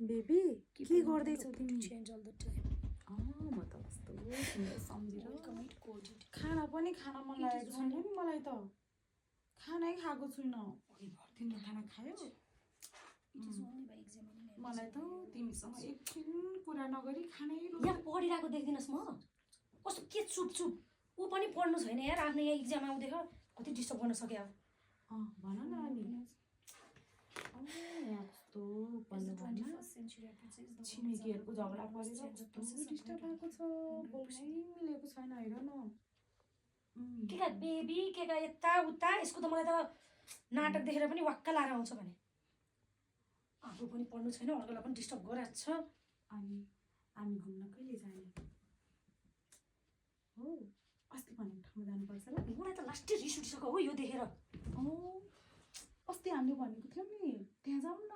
Baby के गर्दैछौ तिमी? चेन्ज अल द टाइम म त कस्तो सुन्दर सम्झेर खाना पनि खान मन लागेको छैन नि मलाई त। खानै खाएको छुइनँ। तिमीले खाना खायौ? मलाई त तिमीसँग एकछिन कुरा नगरी खानै यहाँ पढिरहेको देख्दिनस् म कस्तो के चुप चुप ऊ पनि पढ्नु छैन यार आफ्नो यहाँ इक्जाम आउँदैछ कति डिस्टर्ब गर्न सक्यो अब भन न अनि। यहाँ कस्तो पल्लो घरमा छिमेकीहरूको झगडा परेर कस्तो डिस्टर्ब भएको छ। बोल्नै मिलेको छैन हेर न। के का बेबी के का यता उता यसको त मलाई त नाटक देखेर पनि वाक्क लाएर आउँछ भने आफू पनि पढ्नु छैन अर्कोलाई पनि डिस्टर्ब गरिरहेको छ। अनि हामी घुम्न कहिले जाने हो? अस्ति भनेको ठाउँमा जानुपर्छ ल। मलाई त लास्टै रिस उठिसक्यो हो यो देखेर। अस्ति हामीले भनेको थियौँ नि त्यहाँ जाउँ न।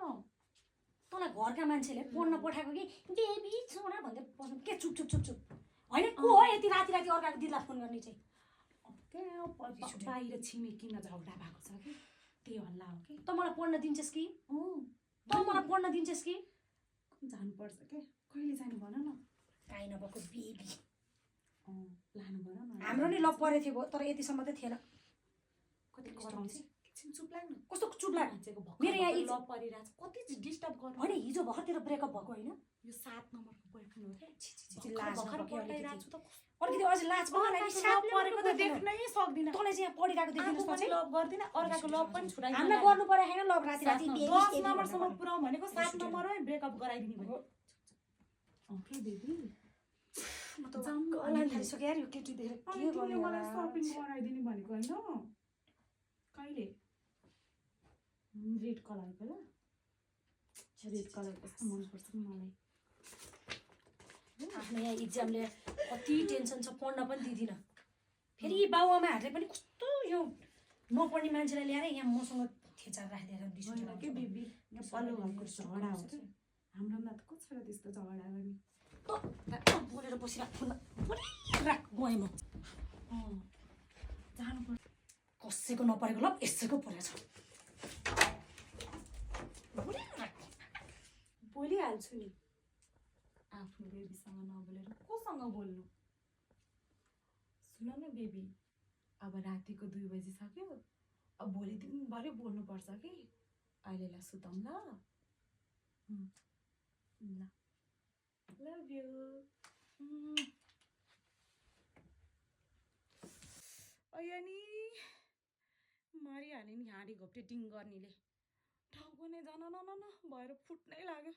तँलाई घरका मान्छेले पढ्न पठाएको कि बेबी छोरा भन्दै बस्नु के चुप चुप चुप चुप होइन को हो यति राति राति अर्काको दिदीलाई फोन गर्ने चाहिँ? त्यहाँ बाहिर छिमेकीमा झगडा भएको छ कि त्यही हल्ला हो कि। त मलाई पढ्न दिन्छस् कि? त मलाई पढ्न दिन्छस् कि? जानुपर्छ के कहिले जानु भन न। काहीँ नभएको बेबी लानु भन न। हाम्रो नि लभ परेको थियो तर यतिसम्म त थिएन। कति कराउँछ एकछिन चुप लाग्नु। कस्तो चुप लाग मान्छेको मेरो यहाँ लभ परिरहेछ कति डिस्टर्ब गर्नु। होइन हिजो भर्खर ब्रेकअप भएको होइन यो 7 नम्बरको बोयफ्रेन्ड हो के। लाज भर्खर नभएको पढाइरहेछु त अलिकति अझ लाज पनि लभ परेको त देख्नै सक्दिनँ। तँलाई चाहिँ यहाँ पढिरहेको देखिनुहोस् पनि लभ गर्दिन अर्काको लभ पनि छुडाइ। हामीलाई गर्नु पर्यो होइन लभ राति राति 10 नम्बरसम्म पुऱ्याउँ भनेको 7 नम्बरमै ब्रेकअप गराइदिने भयो। ओके बेबी म त अनलाइन थालिसक्यो यार यो केटी देखेर के गर्ने मलाई सपिङ गराइदिने भनेको होइन। कहिले रेड कलरको ल रेड कलर कस्तो मनपर्छ मलाई। आफ्नो यहाँ इक्जामले कति टेन्सन छ पढ्न पनि दिँदिनँ। फेरि बाबुआमाहरूले पनि कस्तो यो नपढ्ने मान्छेलाई ल्याएर यहाँ मसँग थेचार राखिदिएर के बेबी पल्लो घरको झगडा हुन्छ हाम्रोमा त को छ र त्यस्तो झगडा गर्ने। बोलेर बसिरहेको राख गएँ म जानुपर्छ। कसैको नपरेको ल यसैको परेको छ। बोलिहाल्छु नि आफ्नो बेबीसँग नबोलेर कोसँग बोल्नु। सुन न बेबी अब रातिको 2 बजिसक्यो अब भोलि दिनभरि बोल्नुपर्छ कि अहिलेलाई सुतौँ ल। ल लभ यु। नि मारिहाल्यो नि हाँडी घोप्टे डिङ गर्नेले। टाउको नै जान न भएर फुट्नै लाग्यो।